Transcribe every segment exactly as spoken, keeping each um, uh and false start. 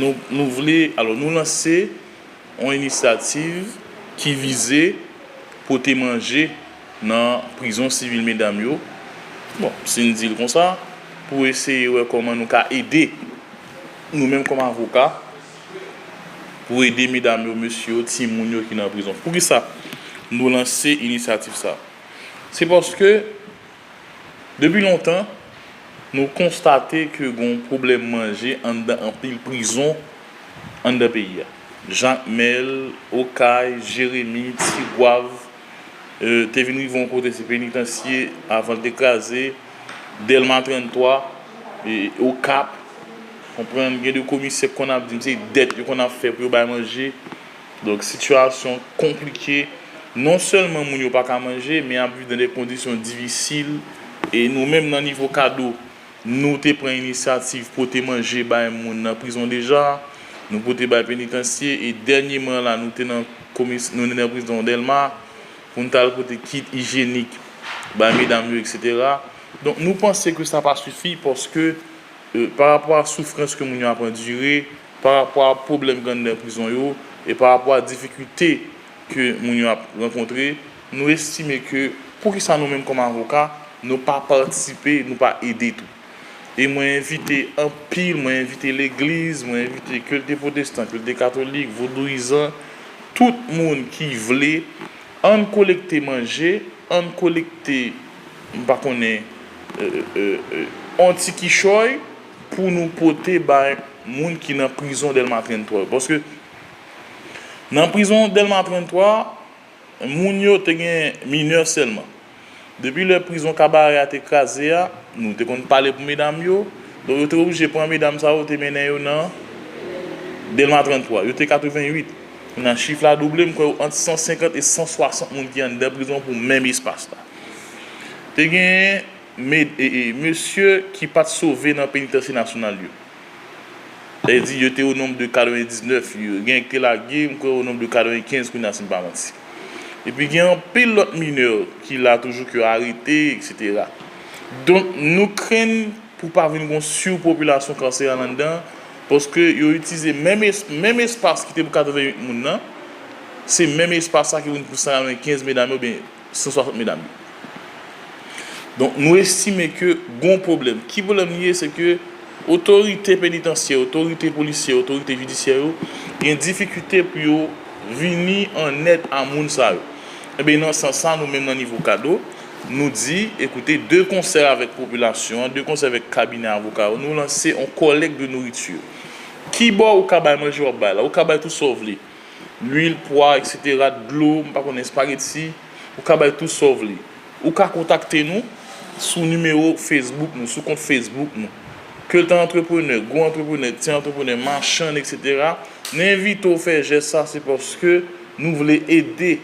Nou, nou vle, alò, nou lanse yon inisyativ ki vize pote manje nan prizon sivil medam yo. Bon, si n di l konsa, pou eseye wè kòman nou ka ede, nou menm kòm avoka, pou ede medam yo, mesye yo, timoun yo ki nan prizon. Poukisa nou lanse inisyativ sa? Se paske, depi lontan, nou konstate ke gen yon pwoblèm manje anndan anpil prizon anndan peyi a. Jakmèl, Okay, Jeremi, Tigwav, e, te vin rive yon kote se Penitansye, avan l te kraze, Dèlma trannntwa, e, Okap, konprann, gen de komisè k konn ap di m se dèt yo konn ap fè pou yo bay manje. Donk, sitiyasyon konplike. Non sèlman moun yo pa ka manje, men y ap viv nan de kondisyon difisil. E nou menm nan nivo Kado, nou te pran inisyativ pote manje bay moun nan prizon deja. Nou pote bay Penitansye. E dènyèman la, nou te nan komis-, nou te nan prizon Dèlma pou n t al pote kit ijyenik bay medam yo, etsetera. Donk, nou panse ke sa pa sifi paske, e, pa rapò a soufrans ke moun yo ap andire, pa rapò a pwoblèm k anndan prizon yo, e pa rapò a difikilte ke moun yo ap rankontre, nou estime ke poukisa nou menm kòm avoka, nou pa patisipe, nou pa ede tou. E mwen envite anpil, mwen envite legliz, mwen envite ke l te pwotestan, ke l te katolik, vodouyizan, tout moun ki vle, ann kolekte manje, ann kolekte, m pa konnen, e, e, e, on ti kichòy pou nou pote bay moun ki nan prizon Dèlma trannntwa yo. Paske nan prizon Dèlma trannntwa, moun yo te gen minè sèlman. Depi lè prizon Kabarè a te kraze a, nou te konn pale pou medam yo. Donk, yo te oblije pran medam sa yo, te mennen yo nan Dèlma trannntwa. Yo te katreventuit. Kounye a, chif la double, m kwè ant san senkant e san swasant moun ki anndan prizon pou menm espas la. Te gen med-, e, e, mesye ki pa t sove nan penitansye nasyonal yo. Sa vle di, yo te o nonb de katrevendiznèf, yo gen ki te lage, m kwè o nonb de katrevenkenz kounye a, si m pa manti. Epi gen anpil lòt minè ki la toujou ke yo arete, etsetera. Donk, nou krenn pou pa vin gon sipopilasyon kanseral anndan, paske yo itilize menm es-, menm espas ki te pou katreventuit moun nan, se menm espas sa ki vin pou san katrevenkenz medam yo, oubyen san swasant medam yo. Donk, nou estime ke gon pwoblèm. Ki pwoblèm li ye? Se ke otorite penitansyè, otorite polisyè, otorite jidisyè yo gen difikilte pou yo vini an èd a moun sa yo. Ebyen, nan sans sa, nou menm nan nivo Kado, nou di, ekoute, de konsè avèk popilasyon an, de konsè avèk kabinè avoka yo, nou lanse yon kòlèk de nouriti. Ki bò ou ka bay manje w ap bay la? Ou ka bay tout sa w vle. Lwil, pwa, etsetera, dlo, m pa konnen, espageti, ou ka bay tout sa w vle. Ou ka kontakte nou sou nimewo Facebook nou, sou kont Facebook nou. Ke l ta antreprenè, gwo antreprenè, ti antreprenè, machann, etsetera, nou envite w fè jès sa, se paske nou vle ede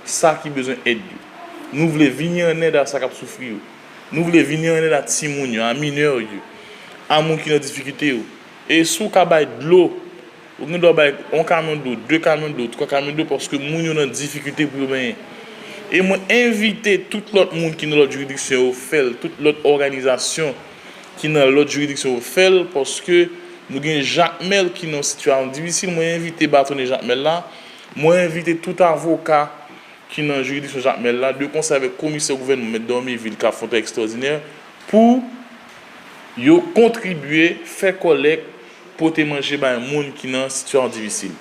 sa ki bezwen èd yo. Nou vle vini an èd a sa k ap soufri yo. Nou vle vini an èd a timoun yo, a minè yo, a moun ki nan difikilte yo. E si w ka bay dlo, ou gen dwa bay yon kamyon dlo, de kamyon dlo, twa kamyon dlo, paske moun yo nan difikilte pou yo benyen. E mwen envite tout lòt moun ki nan lòt jiridiksyon yo fè l, tout lòt òganizasyon ki nan lòt jiridiksyon yo fè l, paske nou gen Jakmèl ki nan yon sitiyasyon difisil. Mwen envite batonnen Jakmèl la, mwen envite tout avoka ki nan jiridiksyon Jakmèl la, de konsè avèk komisè gouvènman, Mèt Dormivil, k ap fè yon travay ekstwòdinè, pou yo kontribye, fè kòlèk, pote manje bay moun ki nan sitiyasyon difisil.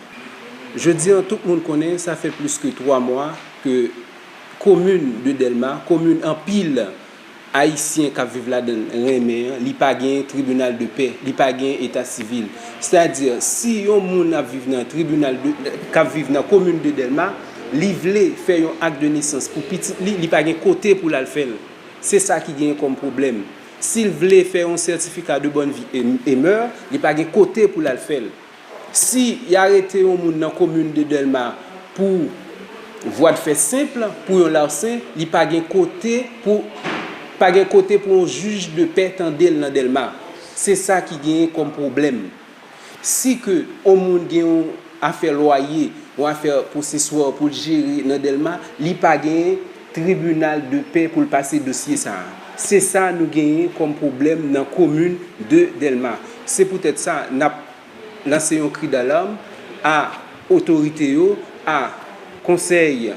Jodi a, tout moun konnen, sa fè plis ke twa mwa ke komin de Dèlma, komin anpil Ayisyen k ap viv ladan l renmen an, li pa gen tribinal de pè, li pa gen eta sivil. Sètadi, si yon moun ap viv nan tribinal de, k ap viv nan komin de Dèlma, li vle fè yon ak de nesans pou pitit li, li pa gen kote pou l al fè l. Se sa ki genyen kòm pwoblèm. Si l vle fè yon sètifika de bòn vi e, e mè, li pa gen kote pou l al fè l. Si y arete yon moun nan komin de Dèlma pou vwadfè senp, pou yon larsen, li pa gen kote pou, pa gen kote pou yon jij de pè tande l nan Dèlma. Se sa ki genyen kòm pwoblèm. Si ke yon moun gen yon afè lwaye, yon afè poseswa pou l jere nan Dèlma, li pa gen tribinal de pè pou l pase dosye sa a. Se sa nou genyen kòm pwoblèm nan komin de Dèlma. Se poutèt sa, n ap lanse yon kri dalam a otorite yo, a konsèy,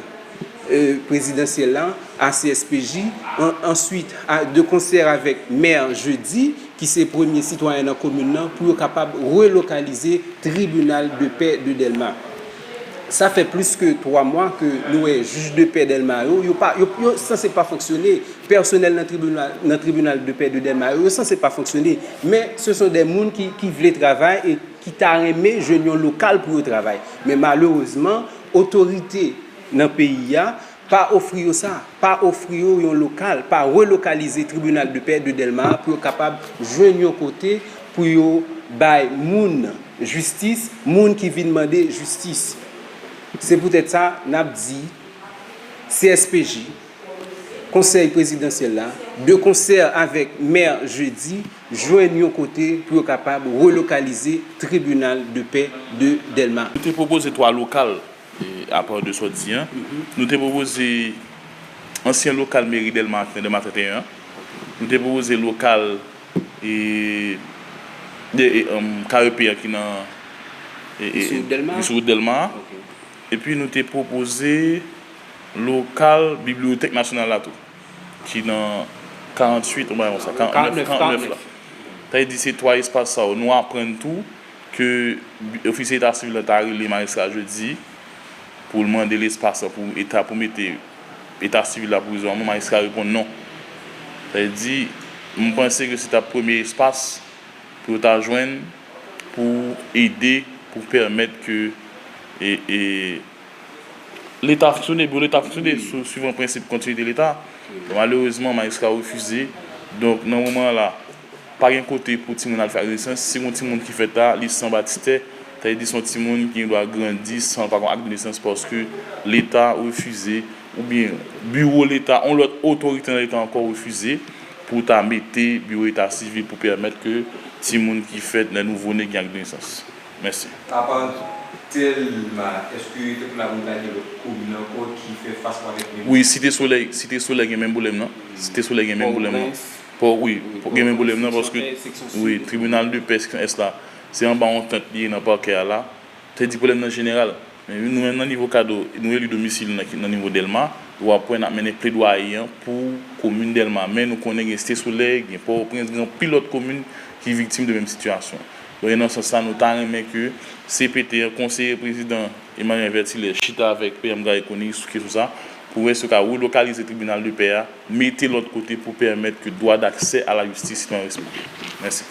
euh, prezidansyèl la, a C S P J, an, answit, a, de konsè avèk mè Jedi, ki se premye sitwayen nan komin nan, pou yo kapab relokalize tribinal de pè de Dèlma. Sa fè plis ke twa mwa ke nou wè jij de pè Dèlma yo, yo pa, yo, yo sanse pa fonksyone. Pèsonèl nan tribinal, nan tribinal de pè de Dèlma yo, yo sanse pa fonksyone. Men, se son de moun ki, ki vle travay e ki ta renmen jwenn yon lokal pou yo travay. Men malerezman, otorite nan peyi a pa ofri yo sa, pa ofri yo yon lokal, pa relokalize tribinal de pè de Dèlma a pou yo kapab jwenn yon kote pou yo bay moun jistis, moun ki vin mande jistis. Se poutèt sa, n ap di C S P J, konsèy prezidansyèl la, de konsè avèk mè Jedi, jwenn yon kote pou yo kapab relokalize tribinal de pè de Dèlma. Nou te pwopoze twa lokal, e, apa de sa w di an. Nou te pwopoze ansyen lokal meri Dèlma ki nan Dèlma trannteyen an. Nou te pwopoze lokal, e, de, e, um, K E P an ki nan, e, e, ki sou wout Dèlma. Ki sou wout Dèlma. Ok. Epi nou te pwopoze lokal Bibliyotèk Nasyonal la tou, ki nan karanntuit, yon bagay konsa, karannèf, karannèf, karannèf la. Sa vle di se twa espas sa yo. Nou aprann tou ke bi-, ofisye eta sivil la ta rele majistra Jedi pou l mande l espas la pou eta, pou mete eta sivil la pou rezon an, majistra reponn non. Sa vle di, m panse ke se ta premye espas pou yo ta jwenn, pou ede, pou pèmèt ke, e, e, Leta fonksyone, biwo Leta fonksyone sou, swivan prensip kontinite Leta. Malerezman, majistra refize. Donk, nan moman la, pa gen kote pou timoun al fè adolesans. Si gen yon timoun ki fèt la, li san batistè, sa vle di se yon timoun ki gen dwa grandi san l pa gen adolesans paske Leta refize, oubyen biwo Leta, yon lòt otorite nan Leta ankò refize pou ta mete biwo eta sivil pou pèmèt ke timoun ki fèt nan nouvo ne gen ak de nesans. Mèsi. Apa Dèlma, èske tankou Labonita gen lòt komin ankò ki fè fas avèk menm? Wi, Site Solèy, Site Solèy gen menm pwoblèm nan. Site Solèy gen menm pwoblèm nan. Pò, wi, gen menm pwoblèm nan paske, wi, tribinal de pè seksyon ès la, se anba yon tant li ye nan pakè a la. Te di pwoblèm nan jeneral. Men nou menm nan nivo kado, nou eli domisil nan, nan nivo Dèlma, w ap wè n ap mennen pledwaye an pou komin Dèlma. Men nou konnen gen Site Solèy, gen Pòtoprens, gen anpil lòt komin ki viktim de menm sitiyasyon. Donk, e nan sans sa, nou ta renmen ke C P T an, konseye prezidan Emmanuel Vertillet, chita avèk P M Garry Conille sou kesyon sa, pou wè si yo ka relokalize tribinal de pè a, mete lòt kote pou pèmèt ke dwa daksè a lajistis sitwayen respekte. Mèsi.